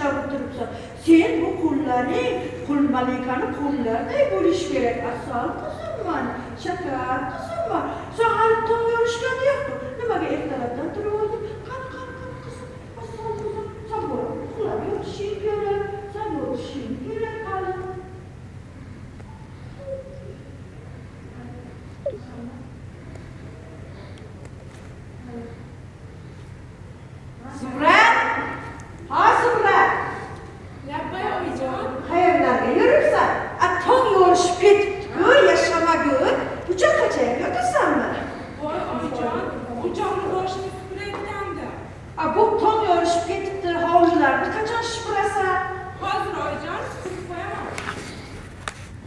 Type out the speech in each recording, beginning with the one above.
ushlab o'tiribsan. Sen bu qo'llaring qul malikani qo'llariday bo'lishi kerak. Asal qizim mani, shakar qizim man. Sen hali tong yorishgani yo'q-ku. Nimaga ertalabdan turib olding? Qani, qani, qani qizim, asal qizim, sen borib uxlab yotishing kerak. Sen yotishing kerak hali. Zumrad! Ha, Zumrad! Labbay oyijon. Qayerlarga yuribsan? A tong yorishib ketibdi-ku, yashamagur. Uchoqqacha ham yotasanmi? Voy oyijon, o'choqni boshini supurayotgandim. A bu tong yorishib ketibdi, hovlilarni qachon supurasan? Hozir oyijon, supurib qo'yaman.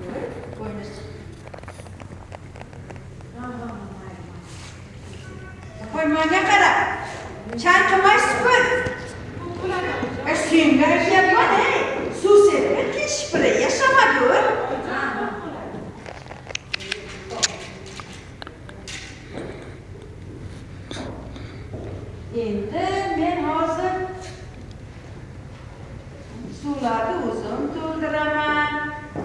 Voy, bo'ynisi. Qo'y, menga qara. Chanqamay supur. Xo'p bo'ladi oyijon. E senga aytyapman, ey. Suv sepib, keyin supuray, yashamagur. Oyijon, xo'p bo'ladi. Endi men hozir suvlarni o'zim to'ldiraman.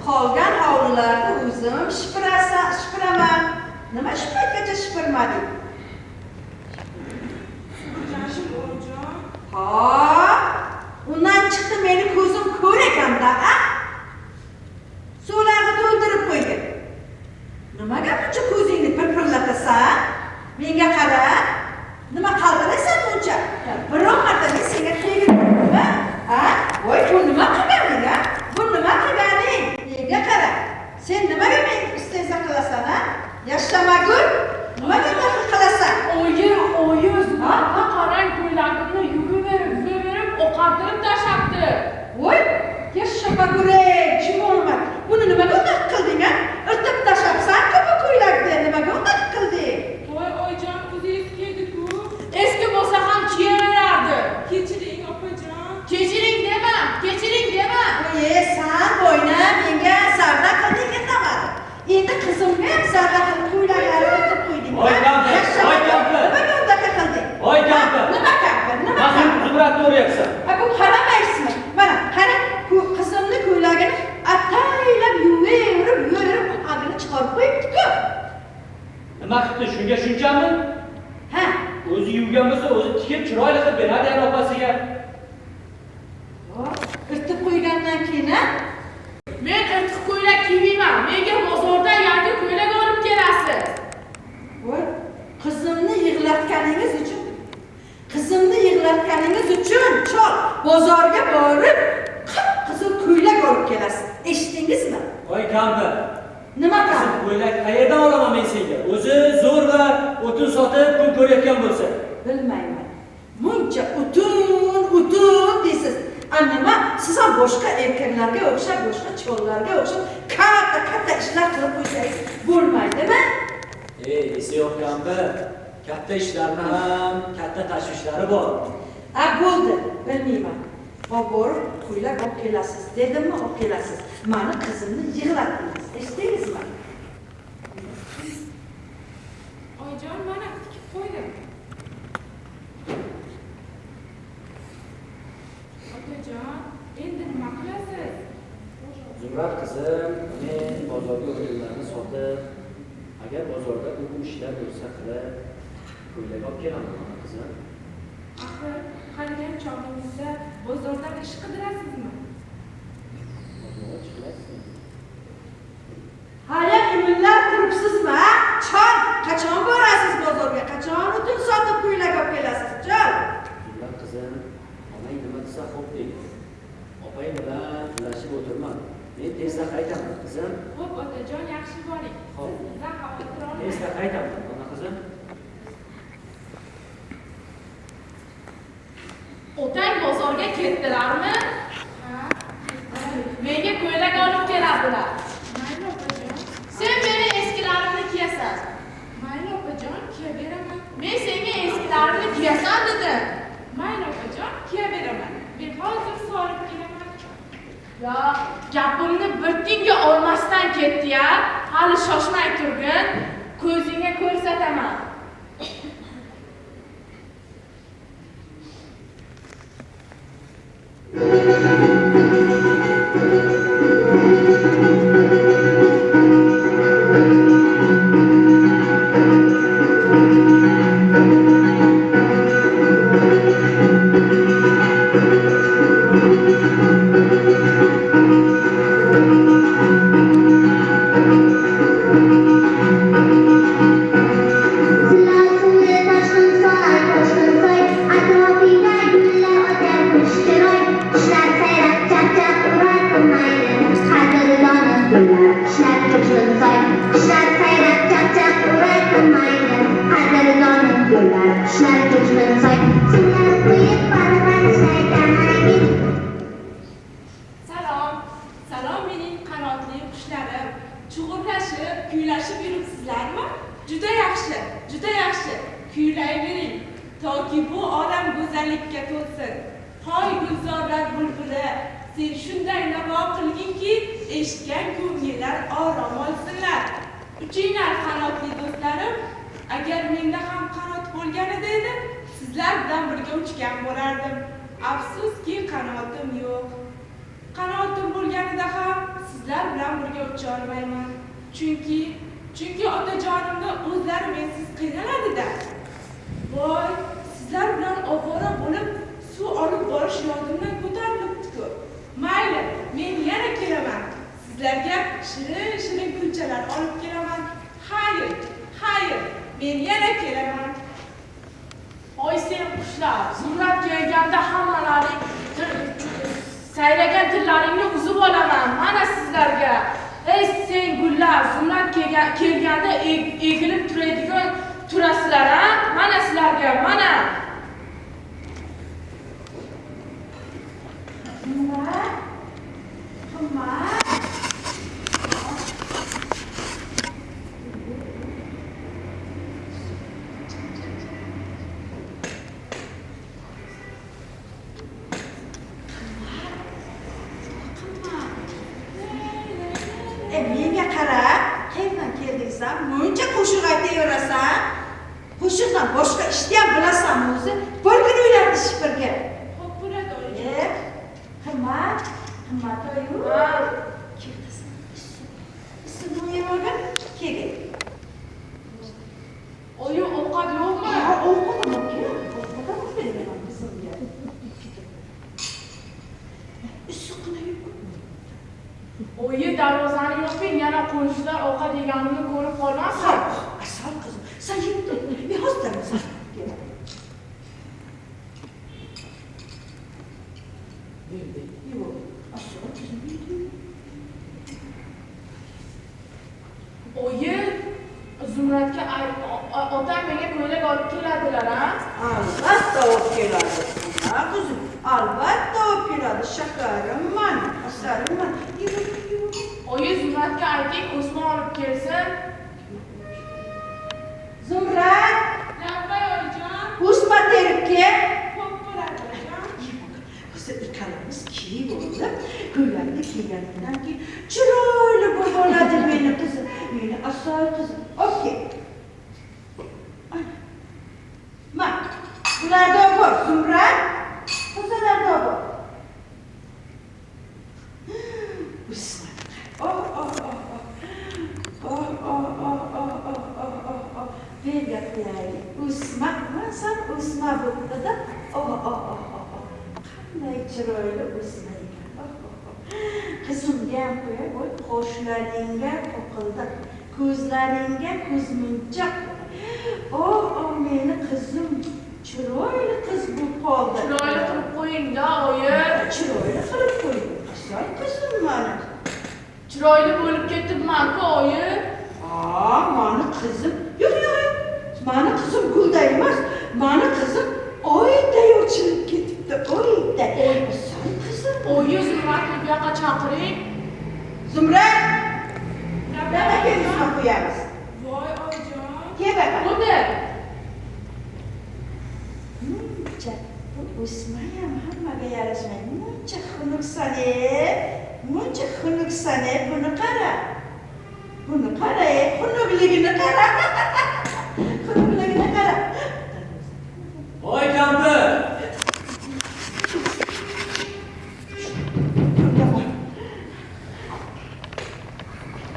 Qolgan hovlilarni o'zim supuraman. Nima shu paytgacha supurmading? Supurganshim oyijon. Ha, undan chiqdi meni ko'zim ko'r ekanda, a? Suvlarni to'ldirib qo'ygin. Nimaga buncha ko'zingni pirpirlatasan? Menga qara. Nima qaldirasan buncha? Biron marta men senga tegdimmi? Ha? Voy, bu nima qilganing, a? Bu nima qilganing? Menga qara. Sen nimaga menga istehzo qilasan, a? Yashamagur, nimaga bunaqa qilasan? Oyi, oyi, Zumradga qarang, ko'ylagimni yuviverib, oqartirib tashlabdi. Voy, yashamagur, ey, jimolma. Buni nimaga unday qilding, a? Irtib tashlabsan-ku bu ko'ylakni, nimaga unday qilding? Voy oyijon, o'zi eski edi-ku. Eski bo'lsa ham kiyaverardi. Kechiring opajon. Kechiring dema, kechiring dema. Voy, san bo'yna menga zarda qilding indamadi. Endi qizimga ham zarda qilib ko'ylaklarni irtib qo'yding. Voy kampir, voy kampir. Nimaga unday qilding? Voy kampir. Nima kampir? Nima Mana kampir? Zumradni uryapsan. A bu qaramaysizmi? Mana qarang, bu qizimni ko'ylagini ataylab yuvaverib, yuvaverib agini chiqarib qo'yibdi-ku. Nima qilibdi shunga shunchami? Ha, O'zi yuvgan bo'lsa, o'zi tikib chiroyli qilib beradi yana opasiga. Irtib qo'ygandan keyin, ha? Men irtiq ko'ylak kiymayman. Menga bozordan yangi ko'ylak olib kelasiz. Voy, qizimni yig'latganingiz uchun, qizimni yig'latganingiz uchun chol bozorga borib qip-qizil ko'ylak olib kelasiz. Eshitdingizmi? Voy kampir. Nima Qizil kampir? ko'ylak qayerdan olaman men senga? O'zi zo'rg'a o'tin sotib pul ko'rayotgan bo'lsa. Bilmayman. Muncha o'tin, o'tin deysiz. A nima? Siz ham boshqa erkaklarga o'xshab, boshqa chollarga o'xshab katta-katta ishlar qilib qo'ysangiz bo'lmaydimi? Ey, esi yo'q kampir. Katta ishlarni ham katta tashvishlari bor. A bo'ldi, bilmayman. Borib ko'ylak olib kelasiz dedimmi, olib kelasiz. Mani qizimni yig'latdingiz. Eshitdingizmi? Oyijon, mana tikib qo'ydim. Otajon, endi nima qilasiz? Zumrad qizim, men bozorga o'tinlarni sotib, agar bozorda u ishlar bo'lsa qilib, ko'ylak olib kelaman ona qizim. Axir qarigan chog'ingizda bozordan ish qidirasizmi? Bozorga chiqasizmi? Hali imillab turibsizmi, ha? Chol, qachon borasiz bozorga? Qachon o'tin sotib ko'ylak olib kelasiz, chol? Zumrad qizim, onang nima desa xo'p deydi. Opang bilan tilashib o'tirma. Men tezda qaytaman qizim. Xo'p, otajon, yaxshi boring. Xo'p. Siz bizdan xavotir olmang. Tezda qaytaman, ona qizim. Otang bozorga ketdilarmi? Ha, ketdilar. Menga ko'ylak olib keladilar. Mayli opajon. Sen meni eskilarimni kiyasan. Mayli opajon, kiyaveraman. Men senga eskilarimni kiyasan dedim. Mayli opajon, kiyaveraman. Men hozir solib kelaman. Ya, gapimni bir tinga olmasdan ketdi-ya. Hali shoshmay turgin, ko'zingga ko'rsataman. Hoy gulzorlar bulbuli, sen shunday navo qilginki, eshitgan ko'ngillar orom olsinlar. Uchinglar qanotli do'stlarim, agar menda ham qanot bo'lganida edi, sizlar bilan birga uchgan bo'lardim. Afsuski, qanotim yo'q. Qanotim bo'lganida ham sizlar bilan birga ucha olmayman. Chunki otajonimni o'zlari mensiz qiynaladi-da. Voy, sizlar bilan ovora bo'lib suv olib borish yodimdan ko'tarilibdi-ku. Mayli, men yana kelaman. Sizlarga shirin-shirin kulchalar olib kelaman. Xayr, xayr, men yana kelaman. Oy sen qushlar, Zumrad kelganda hammalaring sayragan tillaringni uzib olaman. Mana sizlarga. Ey sen gullar, Zumrad kelganda egilib turadigan turasizlar, ha? Mana sizlarga, mana. Qimmat, qimmat. Menga qara, qayerdan keldingsan? Muncha qo'shiq aytaverasan. Qo'shiqdan boshqa ishni ham bilasanmi o'zi? Bir kun uylarni shipirga. Xo'p bo'ladi, oyijon. Qimmat, qimmat oyu. Kel qizim, issiq non yeb olgin, kelgin. Oyi, ovqat yo'qmi? Ha, ovqat ham olib kel, ovqat ham olib beraman qizimga. Issiqqina yeb qo'y. Oyi, darvozani yoping, yana qo'shnilar ovqat yeganimni ko'rib qolmasin. Asal qizim, sen yeb tur. Men hozir darvozani yopib kelaman. Yo'q, asal qizim yedi. Oyi, Zumradga otam menga ko'ylak olib keladilar, ha? Albatta olib keladi. Ha qizim, albatta olib keladi. Shakarim mani, asalim mani. Oyi, Zumradga ayting, O'smon olib kelsin. Zumrad! Labbay oyijon. O'sma terib kel. Xo'p bo'ladi, oyijon. Hozir ikkalamiz kiyib olib, ko'ylakni kiyganimdan keyin chiroyli bo'lib oladi meni qizim, meni asal qizim. Olib kel. Ma, bularni olib bor, Zumrad. Tozalarni olib bor. O'sma. Oh, oh, oh, oh. Oh, oh, oh, oh, oh, oh, oh, oh. Berga qo'yaylik. O'sma, san o'sma bo'pti-da. Oh, oh, oh, oh, oh. Qanday chiroyli o'sma ekan. Oh, oh, oh. Qizimga ham qo'yay, voy, qoshlaringga qoqildi, ko'zlaringga ko'zmunchoq. Oh, oh, meni qizim chiroyli qiz bo'lib qoldi. Chiroyli qilib qo'ying-da, oyi. Chiroyli qilib qo'ying. Asal qizim mani. Chiroyli bo'lib ketibman-ku, oyi. Aa, mani qizim. Yo'q, yo'q, yo'q. Mani qizim gulday emas. Mani qizim oyday ochilib ketibdi, oyday. Asal qizim. Oyi, Zumradni bu yoqqa chaqiring. Zumrad! Nima kelishma qo'yamiz? Voy oyijon. Kel baqa. Bo'ldi. Muncha bu o'sma ham hammaga yarashmaydi. Muncha xunuksan, muncha xunuksan, buni qara. Buni qara, xunukligini qara. Xunukligini qara. Voy kampir!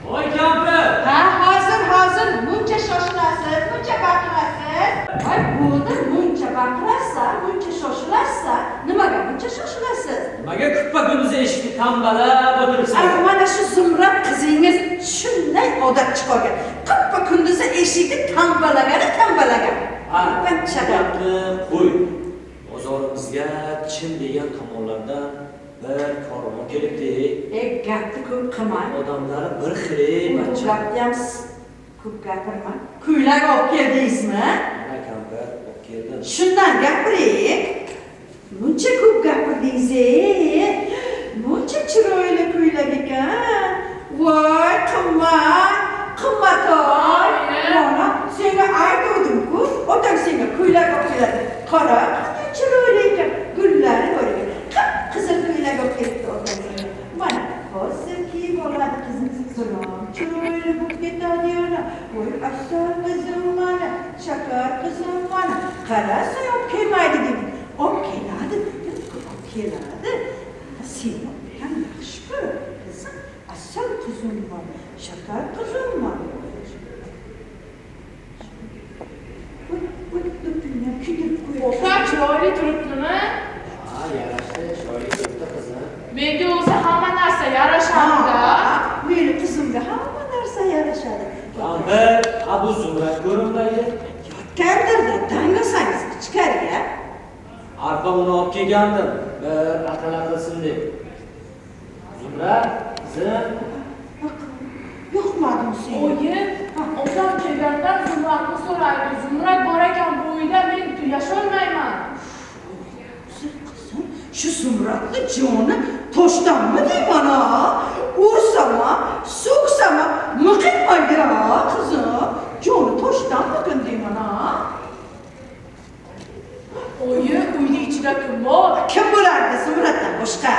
Voy kampir! Ha, hozir, hozir muncha shoshilasiz, muncha baqirasiz. Voy, bo'ldi, muncha baqirasiz, muncha shoshilasiz. Nimaga muncha shoshilasiz? Nimaga kuppa-kunduzi eshikni tambalab o'tiribsiz? Mana shu Zumrad qizingiz shunday odat chiqargan. Kuppa-kunduzi eshikni tambalagani tambalagan. Ha, Qancha gapni qo'y. Bozorimizga Chin degan tomonlardan bir karvon kelibdi. Gapni ko'p qilma. Odamlari bir xil, Bu bachcha. gapni ham ko'p gapirma. Ko'ylak olib keldingizmi? Mana kampir olib keldim. Shundan gapiring. Muncha ko'p gapirdingiz, Muncha chiroyli ko'ylak ekan. Voy, qimmat, qimmat-oy. Mana senga aytgandim-ku, otang senga ko'ylak olib keladi. Qara, qanday chiroyli ekan, gullari bor ekan. Keladi. Seni ham yaxshi ko'radi, qizim. Asal qizim bor, shakar qizim bor. Opa chiroyli turibdimi? Ha, yarashdi, chiroyli turibdi qizim. Menga o'zi hamma narsa yarashadi-da. Meni qizimga hamma narsa yarashadi. Kampir, ha bu Zumrad ko'rinmaydi. Yotgandir-da, dangasangiz ichkariga. Arpa uni olib kelgandim, bir atala qilsin deb. Zumrad, qizim. Yo'qmadim sen. Oyi, otam kelgandan Zumradni so'raydi. Zumrad bor ekan bu uyda men yasholmayman. Qizim, shu Zumradni joni toshdanmi deyman ha? Ursam-a, so'ksam-a, miqitmaydi ha, qizim. Joni toshdanmikin deyman ha? Oyi, uyni ichida kim bor? Kim bo'lardi Zumraddan boshqa?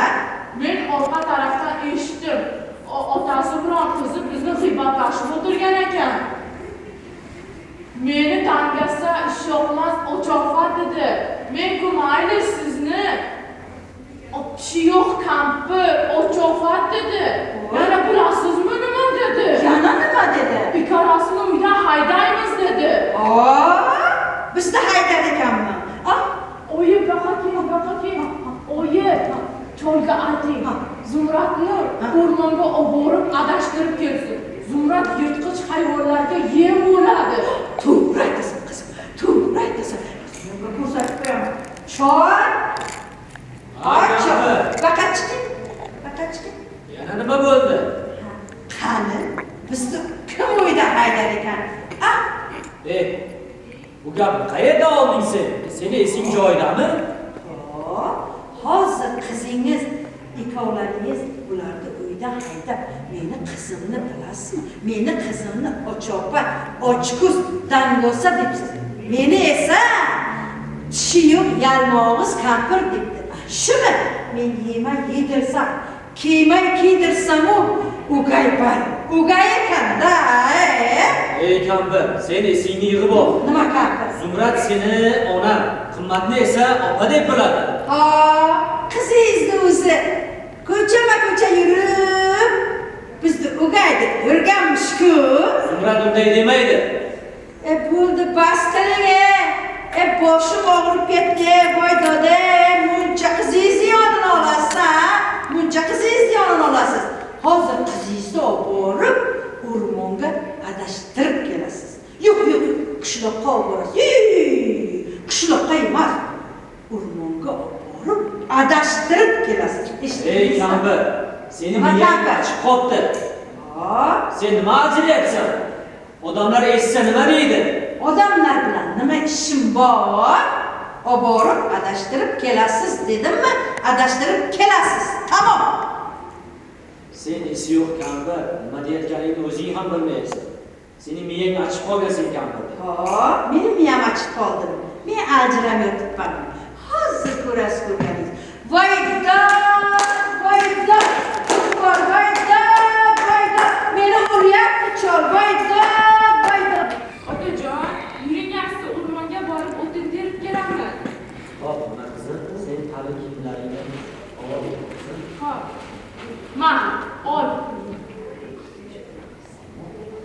Men orqa tarafdan eshitdim. Otasi bilan qizi bizni g'iybatlashib o'tirgan ekan. Meni dangasa ishyoqmas ochoqfat dedi. Men-ku mayli sizni tishi yo'q kampir ochoqfat dedi. Yana bilasizmi nima dedi? Yana nima dedi? Ikkalasini uydan haydaymiz dedi. Bizni haydar ekanmi? Oyi, baqa kel, baqa kel. Oyi, cholga ayting. Zumradni o'rmonga olib borib adashtirib kelsin. Zumrad yirtqich hayvonlarga yem bo'ladi. To'g'ri aytasan, qizim, to'g'ri aytasan. Menga ko'rsatib qo'yaman. Chol. Chol. Baqa chiqing. Baqa chiqing. Yana nima bo'ldi? Qani, bizni kim uydan haydar ekan? Bu gapni qayerdan olding sen? Seni esing joyidami? Hozir qizingiz ikkovlaringiz ularni uydan haydab, meni qizimni bilasizmi? Meni qizimni ochopa, ochko'z dangosa debsiz. Meni esa tishi yo'q yalmog'iz kampir debdi. Shuni men yemay yedirsam, kiymay kiydirsam-u o'gay bor. O'gay ekanda. Ey kampir, sen esingni yig'ib ol. Nima kampir? Zumrad seni onam, Qimmatni esa opa deb biladi. Ha, qizingizni o'zi ko'chama-ko'cha yurib, bizni o'gay deb yurganmish-ku. Zumrad unday demaydi. Bo'ldi, bas qiling. Boshim og'rib ketdi, voy doda, muncha qizingizni yonini olasiz, ha? Muncha qizingizni yonini olasiz. Hozir qizingizni olib borib, o'rmonga adashtirib kelasiz. Yo'q, yo'q, qishloqqa olib borasiz. Yo'q, qishloqqa emas, o'rmonga olib borib adashtirib kelasiz. Ey kampir, seni miyang achib qopti. Sen nima ajiryapsan? Odamlar eshitsa nima deydi? Odamlar bilan nima ishim bor? Olib borib adashtirib kelasiz dedimmi? Adashtirib kelasiz. Tamom. Sen esi yo'q kampir, nima deyotganingni o'zing ham bilmaysan. Seni miyang achib qolgan sen kampir. Ha, meni miyam achib qoldi. Men aljirab yotibman. Hozir ko'rasiz ko'rganingiz. Voy dod, voy dod, voy dod, voy dod. Meni uryapti chol, voy dod, voy dod. Otajon, yuring yaxshisi o'rmonga borib o'tin terib kelamiz. Xo'p, ona qizim, sen qalin kiyimlaringni olib qizim. Xo'p. Ma, ol.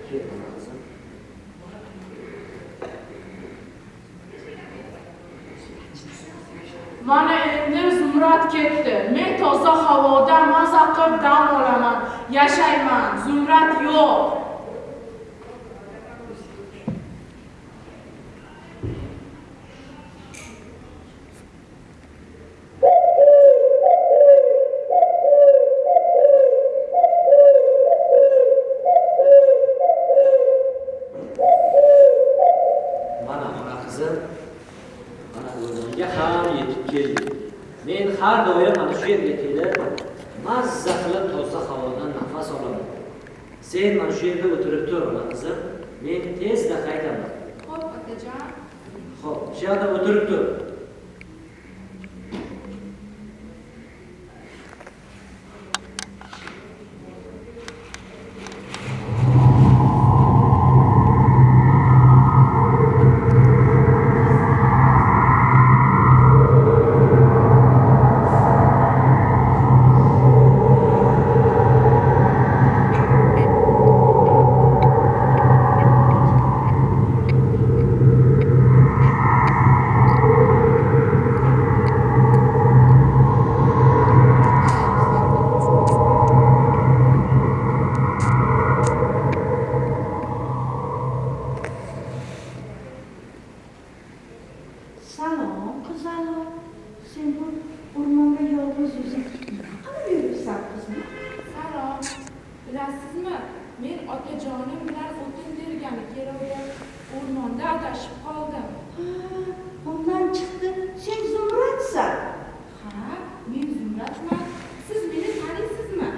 Kel, ona qizim. Mana endi Zumrad ketdi. Men toza havoda maza qilib dam olaman, yashayman. Zumrad yo'q. Mana ona qizim, mana o'rmonga ham yetib keldik. Men har doim mana shu yerga kelib, mazza qilib toza havodan nafas olaman. Sen mana shu yerda o'tirib tur, ona qizim. Men tezda qaytaman. Xo'p, otajon. Xo'p, shu yerda o'tirib tur.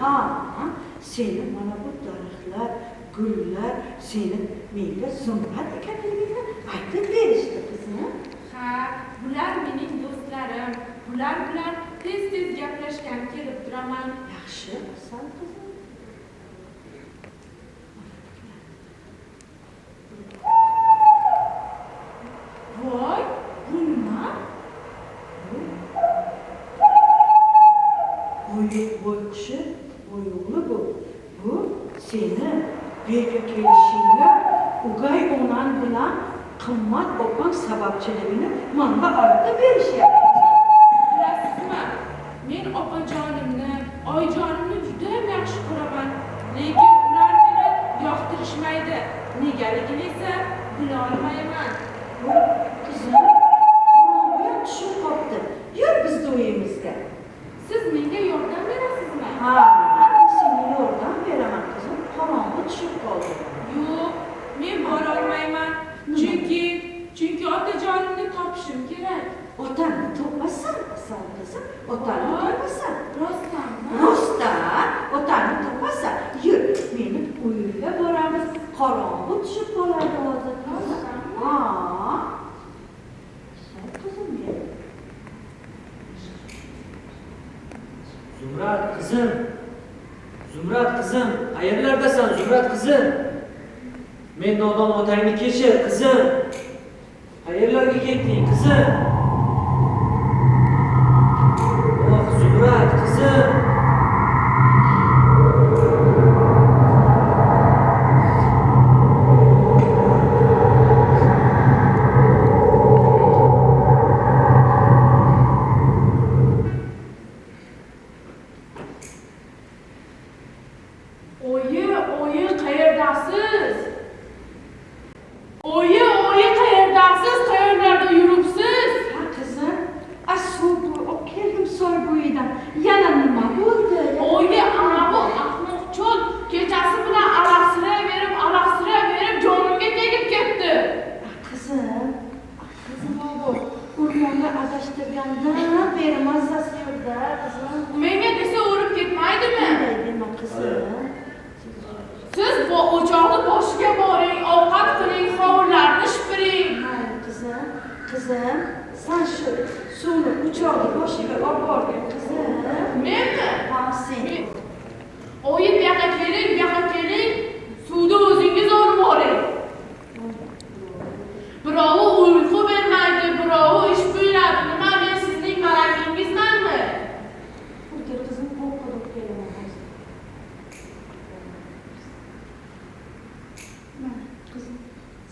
Ha, seni mana bu daraxtlar, gullar seni menga Zumrad ekanligingni aytib berishdi qizim. Ha, bular mening do'stlarim. Bular bilan tez-tez gaplashgani kelib turaman. Yaxshi, Asal qizim. Voy, bu nima? Boyqushi, boy o'g'li bu. Bu seni bu yerga kelishingga o'gay onang bilan Qimmat opang sababchiligini manga aytib berishyapti. Bilasizmi, men opajonimni, oyijonimni juda ham yaxshi ko'raman. Lekin ular meni yoqtirishmaydi. Negaligini esa bila olmayman. Voy, qizim, qorong'i ham tushib qolibdi. Yur bizni uyimizga. Siz menga yordam berasizmi? Ha, men senga yordam beraman qizim. Qorong'i tushib qoldi. Yo'q, men bora olmayman. Chunki otajonimni topishim kerak. Otangni topasan, Asal qizim, otangni topasan. Rostdanmi? Rostdan, otangni topasan. Yur, meni uyimga boramiz. Qorong'i tushib qoladi hozir. Rostdanmi? Ha. Asal qizim meni. Zumrad qizim. Zumrad qizim, qayerlardasan Zumrad qizim? Men nodon otangni kechir qizim. Qayerlarga ketding qizim? Oh, Zumrad qizim. Oyi, oyi, qayerdasiz? Oyi, oyi, qayerdasiz? Qayerlarda yuribsiz? Ha qizim, suv olib keldim soy bo'yidan. Yana nima bo'ldi? Oyi, ana bu ahmoq chol kechasi bilan alahsirayverib, alahsirayverib jonimga tegib ketdi. Qizim, qizim bu o'rmonga adashtirgandan beri mazzasi yo'qda, qizim. Menga desa o'lib ketmaydimi? Bunday dema qizim. Siz bu o'choqni boshiga boring, ovqat qiling, hovurlarni shipiring. Mayli qizim, qizim, sen shu suvni o'choqni boshiga olib borgin qizim. Menmi? Ha, sen. Oyi, bu yoqqa keling, bu yoqqa keling. Suvni o'zingiz olib boring. Birovi uyqu bermaydi, birovi ish buyuradi. Nima, men sizning malakangizmanmi? O'tir qizim, ovqat olib kelaman hozir. Mana qizim,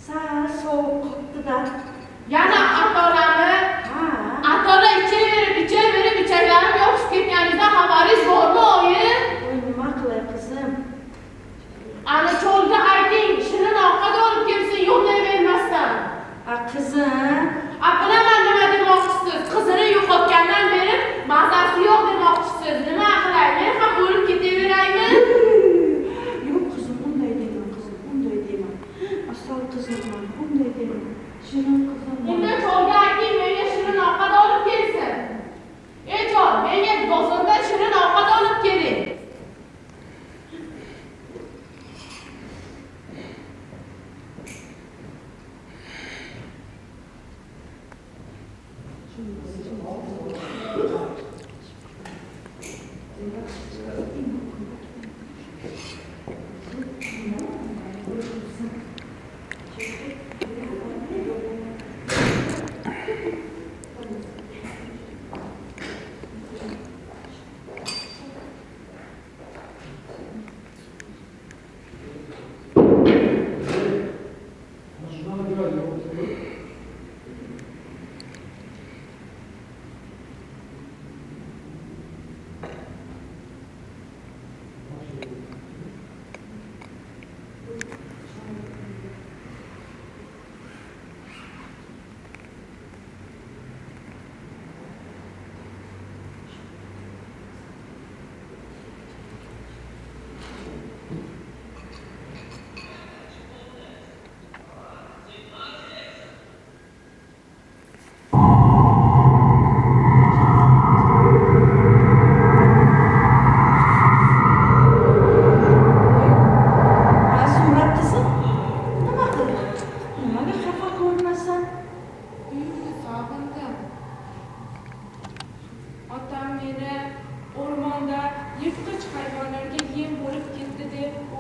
sal sovuq qolibdi-da. Yana atolami? Ha. Atola ichaverib, ichaverib, ichaklarim yopishib ketganidan xabaringiz bormi, oyi? Voy, nima qilay qizim? Ana cholga ayting, shirin ovqat olib kelsin, yo'llayvermasdan. A qizim, A bilaman nima demoqchisiz. Qizini yo'qotgandan beri mazasi yo'q demoqchisiz. Nima qilay? Men ham o'lib ketaveraymi? Yo'q qizim, unday dema qizim, unday dema. Asal qizim, unday dema. Shirin qizim. Unda cholga ayting, menga shirin ovqat olib kelsin. Ey chol, menga bozordan shirin ovqat olib keling.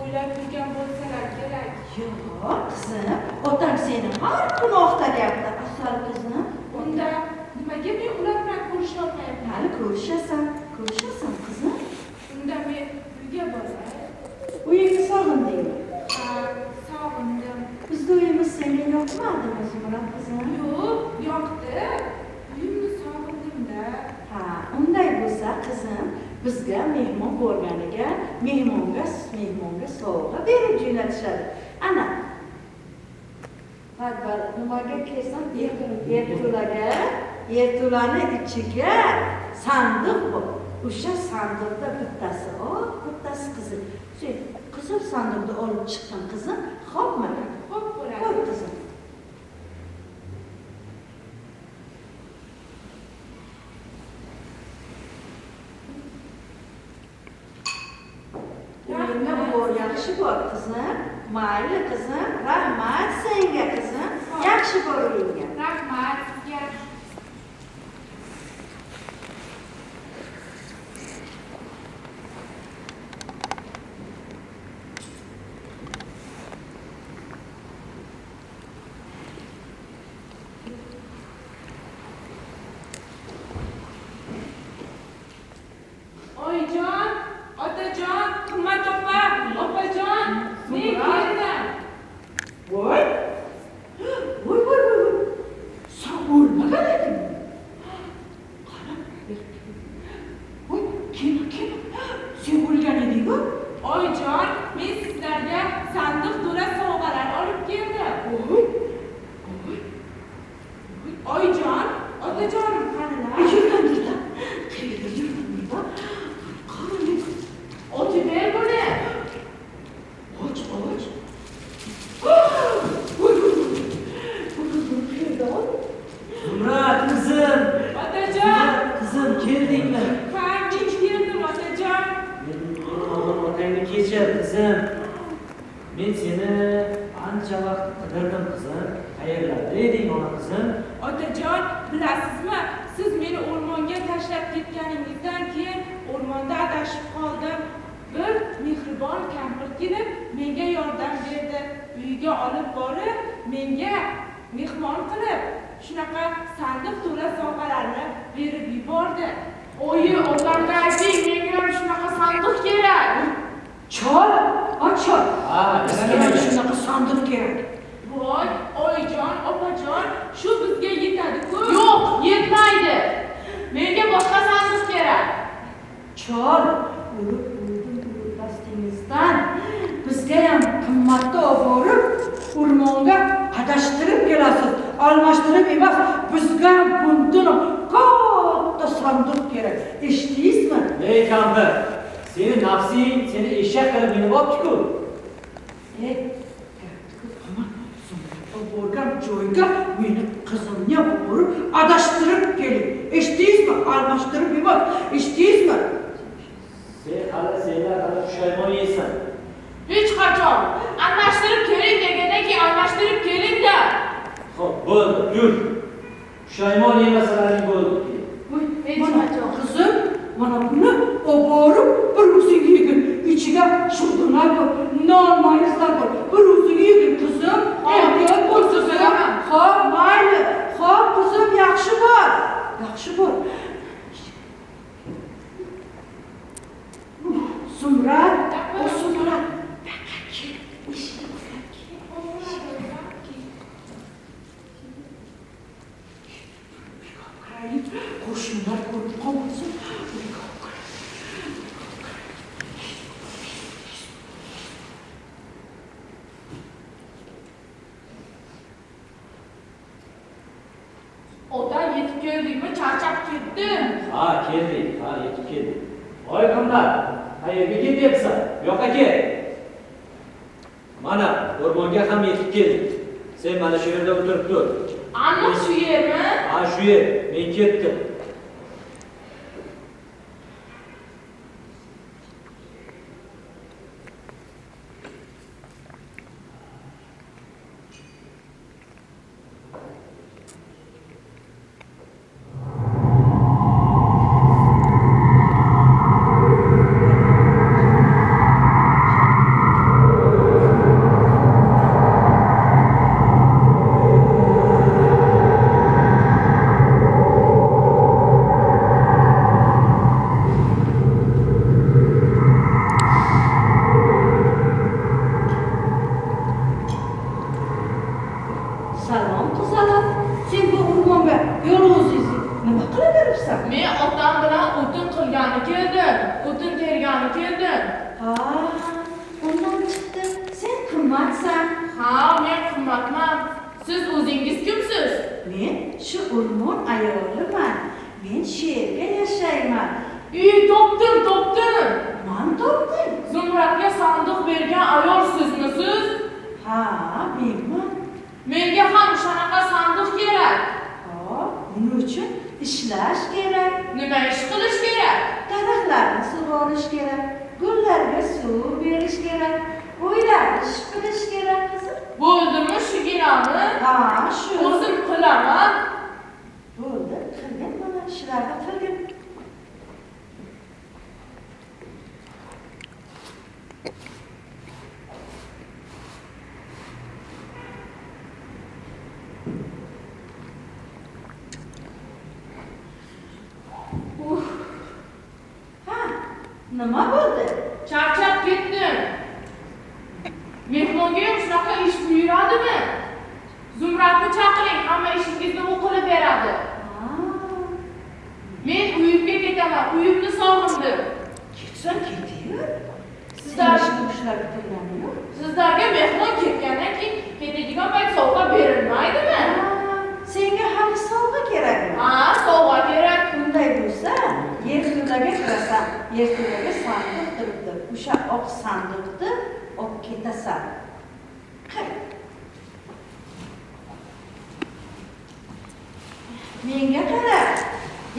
o'ylab yurgan bo'lsalar kerak. Yo'q, qizim, otang seni har kuni oqtaryapti, asal qizim. Unda nimaga men ular bilan ko'risha olmayapman? Hali ko'rishasan, ko'rishasan qizim. Unda men uyga boray. Uyingni sog'indingmi? Ha, sog'indim. Bizni uyimiz senga yoqmadimi, Zumrad qizim? Yo'q, yoqdi. Uyimni sog'indim-da. Ha, unday bo'lsa, qizim, bizga mehmon bo'lganiga mehmonga sovg'a berib jo'natishadi. Ana. Badbal, nimaga kelsam, yerto'laga, yerto'lani ichiga sandiq bor. O'sha sandiqda bittasi oq, bittasi qizil. Sen qizil sandiqni olib chiqqan qizim, xo'pmi? Xo'p bo'ladi. Qo'y qizim. Uyingga bor, yaxshi bor qizim. Mayli qizim, rahmat senga qizim. Yaxshi bor uyingga. Rahmat sizga. Oyijon, otajon, Qimmat opa, opajon, men keldim. Voy! Voy, voy, voy, voy. Sen o'lmagan edingmi? Qara, voy, kelma, kelma. Sen o'lgan eding-ku? Oyijon, men sizlarga sandiq to'la sovg'alar olib keldim. Voy! Voy! Oyijon, otajonim qanilar? Yurgandirda. Qayerda yurgandirda? Qani? Ochib ber buni. Och, och. Voy, voy, voy. Bu qiz buni qayerda oldi? Zumrad qizim, Otajon! qizim keldingmi? Ha, men keldim, otajon. Meni o'g'lim otangni kechir qizim. Men seni ancha vaqt qidirdim qizim. Qayerlarda eding ona qizim? Otajon, bilasizmi, siz meni o'rmonga tashlab ketganingizdan keyin o'rmonda adashib qoldim. Bir mehribon kampir kelib menga yordam berdi. Uyiga olib borib, menga mehmon qilib, shunaqa sandiq to'la sovg'alarni berib yubordi. Oyi, otamga ayting, menga ham shunaqa sandiq kerak. Chol, o chol. Ha, Bizga nimaga? ham shunaqa sandiq kerak. Voy, oyijon, opajon, shu bizga yetadi-ku. Yo'q, yetmaydi. Menga boshqa sandiq kerak. Chol, o'lib o'ldim o'lmastingizdan bizga ham qimmatni olib borib, o'rmonga adashtirib kelasiz. Almashtirib emas, bizga ham bundan katta sandiq kerak. Eshitdingizmi? Ey kampir, seni nafsing seni eshak qilib minib olibdi-ku. Ey, Zumrad borgan joyga meni qizimni ham borib adashtirib keling. Eshitdingizmi? Almashtirib emas, eshitdingizmi? Sen hali senlar hali pushaymon yeysan. Hech qachon. Almashtirib keling degandan keyin almashtirib keling-da. Xo'p, bo'ldi, yur. Pushaymon yemasalaring bo'ldi. Voy, Hech mana qachon. qizim, mana buni olib borib bir o'zing yegin. Ichiga shug'donar bor, non mayizlar bor. Bir o'zing yegin qizim. Ehtiyot bo'l qizim. Xo'p, mayli. Xo'p, qizim, yaxshi bor. Yaxshi bor. Zumrad, o Zumrad. Baqa kel, eshikni qulflab kel. Uyga olib kiraylik. Qo'shnilar ko'rib qolmasin. Uyga olib kiraylik. Ota, yetib keldingmi? Charchab ketdim. Ha, keldik, ha, yetib keldik. Voy Qimmat, qayerga ketyapsan? Bu yoqqa kel. Mana, o'rmonga ham yetib keldik. Sen mana shu yerda o'tirib tur. Aniq shu yermi? Ha, shu yer. Men ketdim. Ha, undan chiqdi. Sen qimmatsan. Ha, men qimmatman. Siz o'zingiz kimsiz? Men shu o'rmon ayoliman. Men shu yerga yashayman. Topdim, topdim. Man topdim. Zumradga sandiq bergan ayol sizmisiz? Ha, menman. Menga ham shunaqa sandiq kerak. Ha, buning uchun ishlash kerak. Nima ish qilish kerak? Daraxtlarni sug'orish kerak, gullarga suv berish kerak, uylarni shipirish kerak qizim. Bo'ldimi shuginami? Ha, shu. O'zim qilaman. Bo'ldi, qilgin mana shularni qilgin. Ha, nima bo'ldi? Charchab ketdim. Mehmonga ham shunaqa ish buyuradimi? Zumradni chaqiring, hamma ishingizni u qilib beradi. Men uyimga ketaman, uyimni sog'indim. Ketsan ketaver. Sizlar ishlar bitilgani yo'q. Sizlarga mehmon ketgandan keyin ketadigan payt sovg'a berilmaydimi? Senga hali sovg'a kerakmi? Ha, sovg'a kerak. Unday bo'lsa, yerto'laga kirasan. Yerto'laga sandiq turibdi. O'sha oq sandiqni olib ketasan. Qil. Menga qara.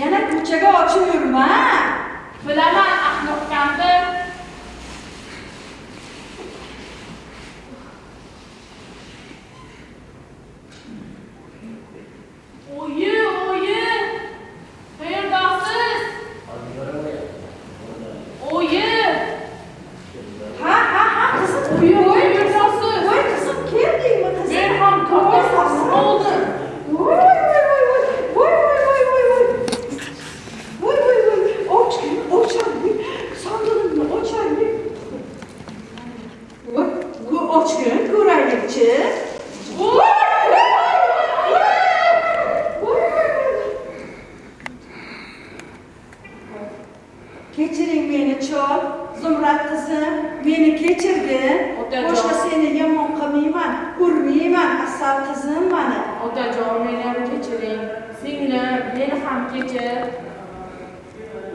Yana ko'chaga ochib yurma. Bilaman, ahmoq kampir. Oyi, oyi. Qayerdasiz? Oyi. Ha, ha, ha, qizim. Oyi, qayerdasiz? Voy qizim, keldingmi qizim? Men ham katta sasib oldim. Voy, voy, voy, voy. Voy, voy, voy, voy, voy. Voy, voy, voy. Ochgin, ochaylik. Sandig'imni ochaylik. Voy, ochgin, ko'raylikchi. Voy! Voy, voy, voy. Kechiring meni chol, Zumrad qizim, meni kechirgin. Boshqa seni yomon qilmayman, urmayman, asal qizim mani. Otajon, meni ham kechiring. Singlim, meni ham kechir.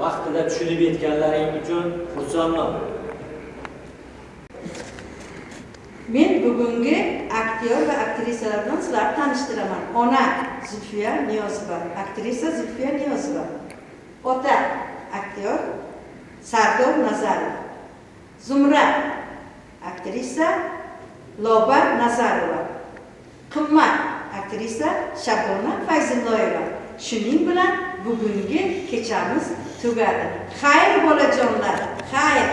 Vaqtida tushunib yetganlaring uchun xursandman. Men bugungi aktyor va aktrisalar bilan sizlarni tanishtiraman. Ona Zulfiya Niyozova, aktrisa Zulfiya Niyozova. Ota aktyor Sardor Nazarov. Zumrad aktrisa Lobar Nazarova. Qimmat aktrisa Shabona Fayzulloyeva. Shuning bilan bugungi kechamiz tugadi. Xayr bolajonlar, xayr.